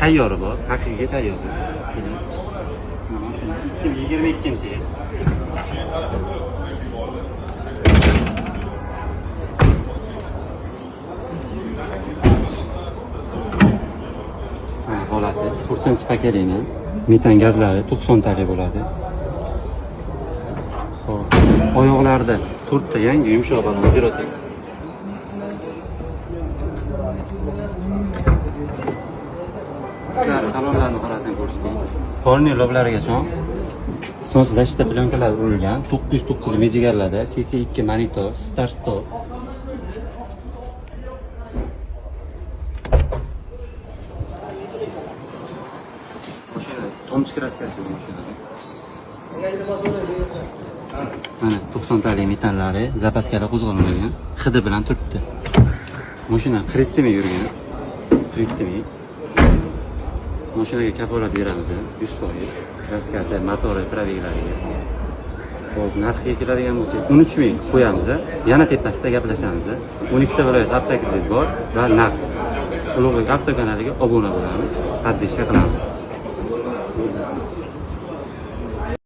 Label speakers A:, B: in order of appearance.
A: Tayyori bor, haqiqiy tayyori. Keling. Mana mashina 2022-yil. Mana holati. To'rtinchi pokoleniya. Metan gazlari 90 talik bo'ladi. Xo'p, oyoqlarida to'rtta yangi yumshoq balon Zerotex. Sizlar salonlarni holatini ko'rsating. Torni loblarigacha солнцезащита plyonkalar urilgan, 909 mejigarlarda CC2 monitor, start stop. Mashina tomchi kraskasi yo'q mashinada. Mana 90 talik metanlari zapaskali qo'zg'almagan, hidi bilan turibdi. Mashina 42 ming yurgan. 42 ming. Mashinaga kafolat beramiz 100%. Kraskasi, motori, пробег lariga. Xo'p, narxiga keladigan bo'lsak, 13 ming qo'yamiz, yana tepasida gaplashamiz. 12 ta viloyat avtokredit bor va naqd. Ulug'bek avtokanaliga obuna bo'lamiz, поддержка qilamiz.